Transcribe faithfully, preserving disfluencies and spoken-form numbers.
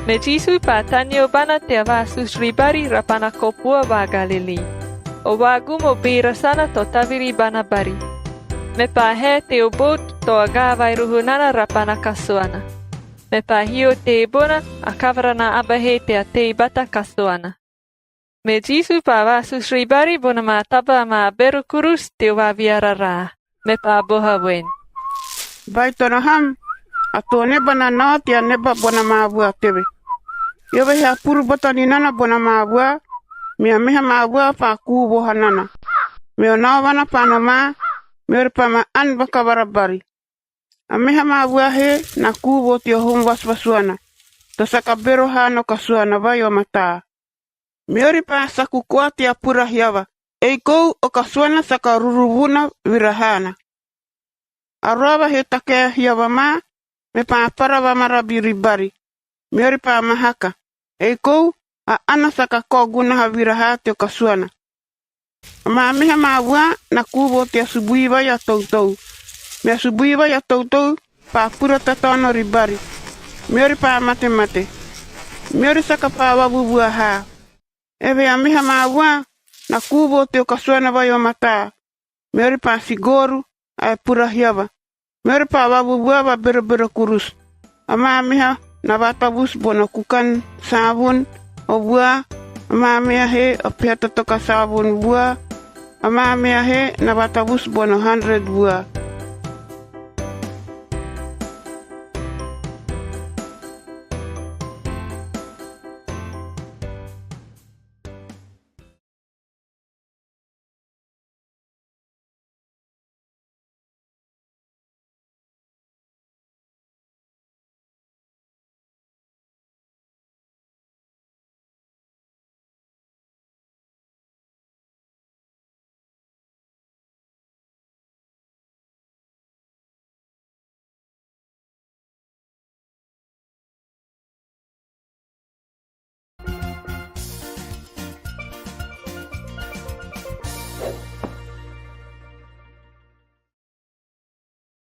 Me Jisu paa taneo bana tea vaasusu ribari rapana kopua va Galili. O vaagum o beera sana to taviri bana bari. Mepaa hae teo boat to agaa vai roho nana rapana kasuana. Mepaa hio teebona a kavara na aba he tea tei bata kasuana. Me Jisu paa vaasusu ribari bona maa taba amaa bero kurusu teo vaviararaa, mepaa boha voen, "Baitono ham, a too neba na nao tea neba bona maa vua teve. Eove he a puru bata ni nana bona maa vua, mea meha maa vua paa kuu voha nana. Meo naovana paa nomaa, meori paa ma ani vakavara bari. A meha maa vua he na kuu vo teo hum vasuvasuana, to saka bero haana o kasuana vai o mataa. Meori paa saku koa tea pura hiava, ei kou o kasuana saka ruruvuna vira haana. A roava he takeae hiava maa, mepaa para vamarabi ribari, meori paa mahaka, ei kou a ana saka kao gunaha vira haa teo kasuana. Amaa meha maa vua na kuu vo tea subui vai a toutou. Mea subui vai a toutou paa pura tataono ribari, meori paa matemate, meori saka paa vavuvua haa. Eve a meha maa vua na kuu vo teo kasuana vai o mataa, meori paa sigooru ae pura hiava, meori paa vavuvua vaberobero kurusu. Amaa meha na vaatavusu bono kukan saavun o vua, amaa meha he o peha totoka saavun vua, amaa meha he na vaatavusu bono hanred vua.